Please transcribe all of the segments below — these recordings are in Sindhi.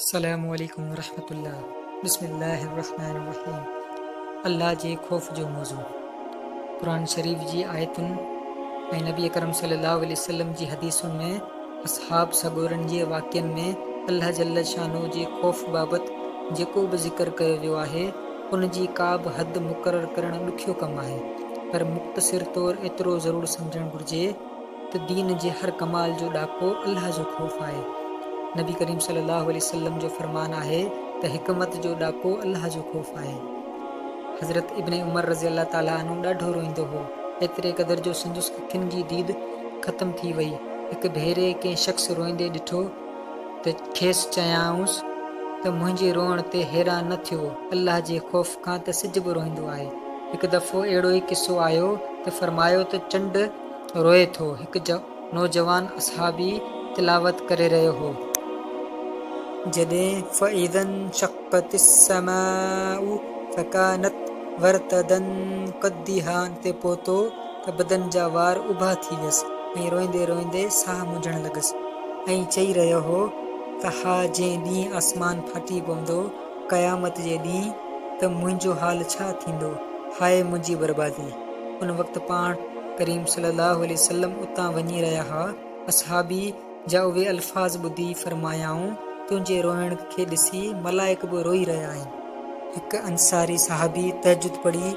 السلام عليڪم ورحمة الله بسم الله الرحمن الرحيم الله جي خوف جو موضوع قرآن شريف جي آيتن ۽ نبي اڪرم صلي الله عليه وسلم جي حديثن ۾ اصحاب سڳورن جي واقعن ۾ الله جل شانه جي خوف بابت جيڪو به ذڪر ڪيو ويو آهي ان جي ڪا به حد مقرر ڪرڻ ڏکيو ڪم آهي پر مختصر طور ايترو ضرور سمجهڻ گهرجي ته دين جي هر ڪمال جو ڏاڪو الله جو خوف آهي. نبي ڪريم صلي الله عليه وسلم جو فرمان آهي ته حڪمت جو ڏاڪو الله جو خوف آهي. حضرت ابن عمر رضي الله تعالٰي عنه ڏاڍو روئيندو هو، ايتري قدر جو سندس اکين جي ديد ختم ٿي وئي. هڪ ڀيري ڪنهن شخص روئيندي ڏٺو ته کيس چيائونس ته منهنجي روئڻ تي حيران نه ٿيو، الله جي خوف کان ته سج به روئيندو آهي. هڪ دفعو اهڙو ئي قصو آيو ته فرمايو ته چنڊ روئي ٿو. هڪ نوجوان اصحابي تلاوت ڪري رهيو هو. جڏهن فَإِذَا انشقت السماء فڪانت ورتدا ڪالدهان تي پهتو ته بدن جا وار اڀا ٿي ويس ۽ روئيندي روئيندي ساهه منجهڻ لڳس ۽ چئي رهيو هو ته ها جنهن ڏينهن آسمان ڦاٽي پوندو، قيامت جي ڏينهن، ته منهنجو حال ڇا ٿيندو؟ هاء منهنجي بربادي! ان وقت پاڻ ڪريم صلي الله عليه وسلم اتان وڃي رهيا ها، اصحابي جا اهي الفاظ ٻڌي فرمايائون، تنهنجي روئڻ کي ڏسي ملائڪ به روئي رهيا آهن. هڪ انصاري صحابي تهجد پڙهي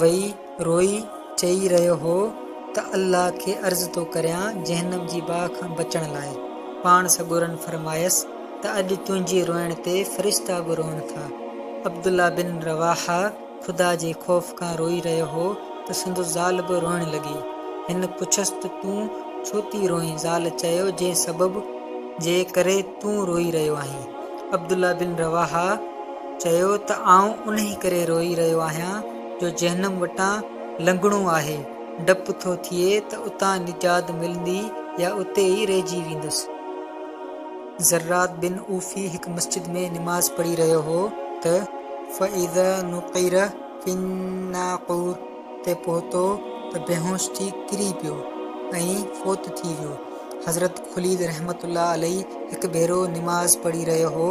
وئي روئي چئي رهيو هو ته الله کي عرض ٿو ڪريان جهنم جي باهه کان بچڻ لاء. پاڻ سڳورن فرمايس ته اڄ تنهنجي روئڻ تي فرشتا به روئن ٿا. عبدالله بن رواحه خدا جي خوف کان روئي رهيو هو ته سندس زال به روئڻ لڳي. هن پڇيس ته تون ڇو ٿي روئين؟ زال چيو جنهن سبب جي ڪري تون روئي رهيو آهين. عبدالله بن رواحه چيو ته آئون انهي ڪري روئي رهيو آهيان جو جهنم وٽان لنگهڻو آهي، ڊپ ٿو ٿئي ته اتان نجات ملندي يا اتي ئي رهجي ويندس. ذرات بن عوفي هڪ مسجد ۾ نماز پڙهي رهيو هو ته. فاذا نقر في الناقور تي پهتو ته بيهوش ٿي ڪري پيو ۽ فوت ٿي ويو. حضرت خليل رحمة الله عليه هڪ ڀيرو نماز پڙهي رهيو هو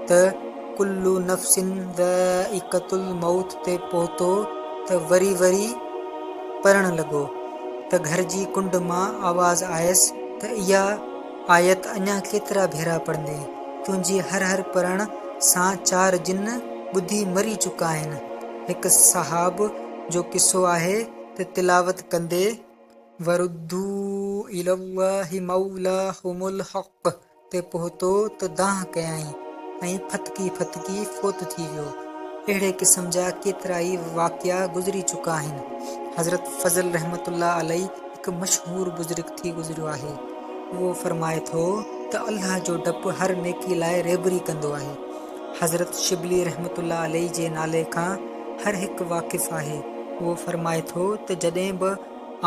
ته ڪل نفس ذائقة الموت تي پهتو ته وري وري پڙهڻ لڳو ته گهر جي ڪنڊ مان آواز آيس ته اها آيت اڃا ڪيترا ڀيرا پڙهندين؟ تنهنجي هر هر پڙهڻ سان چار جن ٻڌي مري چڪا آهن. هڪ صحاب جو قصو آهي ته تلاوت ڪندي. وردوا الي الله مولاهم الحق تي پهتو ته دانهن ڪيائين ۽ ڦٿڪي ڦٿڪي فوت ٿي ويو. اهڙي قسم جا ڪيترائي واقعا گذري چڪا آهن. حضرت فضل رحمة الله عليه هڪ مشهور بزرگ ٿي گذريو آهي. اهو فرمائي ٿو ته الله جو ڊپ هر نيڪي لاء رهبري ڪندو آهي. حضرت شبلي رحمة الله عليه جي نالي کان هر هڪ واقف آهي. اهو فرمائي ٿو ته جڏهن به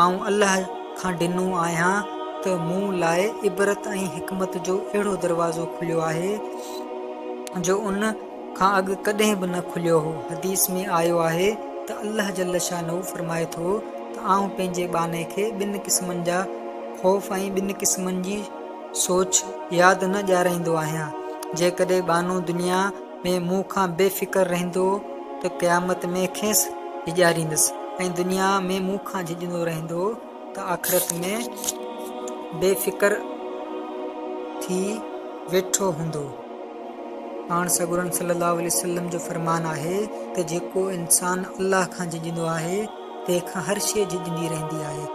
آئون الله کان ڊنو آهيان ته مون لاء عبرت ۽ حڪمت جو اهڙو دروازو کليو آهي جو ان کان اڳ ڪڏهن به نه کليو هو. حديث ۾ آيو آهي ته الله جل شانه فرمائي ٿو ته آئون پنهنجي ٻانهي کي ٻن قسمن جا خوف ۽ ٻن قسمن جي سوچ ياد نه ڏيارائيندو آهيان. جيڪڏهن ٻانهو دنيا ۾ مون کان بي فڪر رهندو ته قيامت ۾ کيس ڊيڄاريندس ۽ دنيا ۾ مون کان ڊڄندو رهندو ته آخرت ۾ بي فڪر ٿي ويٺو هوندو. پاڻ سڳورن صلي الله عليه وسلم جو فرمان آهي ته جيڪو انسان الله کان ڊڄندو آهي تنهن کان هر شيء ڊڄندي رهندي آهي.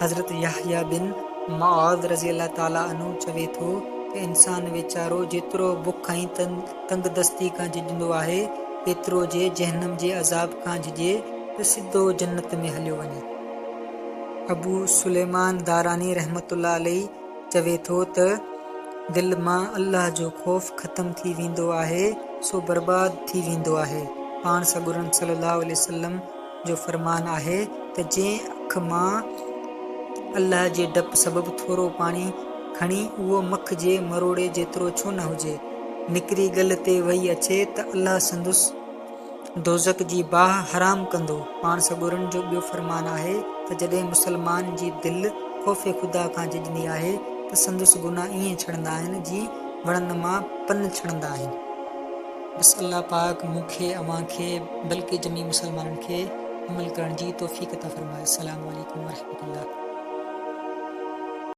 حضرت يحيٰ بن معاذ رضي الله تعالٰي عنه چوي ٿو ته انسان ويچارو جيترو بک ۽ تنگدستي کان ڊڄندو آهي ايترو جي جهنم جي عذاب کان ڊڄي ته سڌو جنت ۾ هليو وڃي. ابو سليمان داراني رحمة الله عليه چوي ٿو ته دل مان الله جو خوف ختم ٿي ويندو آهي سو برباد ٿي ويندو آهي. پاڻ سڳورن صلي الله عليه وسلم جو فرمان آهي ته جنهن اک مان الله جي ڊپ سبب ٿورو پاڻي کڻي اهو مک جي مروڙي جيترو ڇو نه هجي نڪري ڳل تي وهي اچي ته الله سندس دوزخ جي باهه حرام ڪندو. پاڻ سڳورن جو ٻيو فرمان آهي ته جڏهن مسلمان جي دل خوف خدا کان جهڄندي آهي ته سندس گناهه ائين ڇڻندا آهن جيئن وڻن مان پن ڇڻندا آهن. بس الله پاڪ مون کي اوهان کي بلڪه جميع مسلمانن کي عمل ڪرڻ جي توفيق عطا فرمائي. السلام عليڪم ورحمة الله.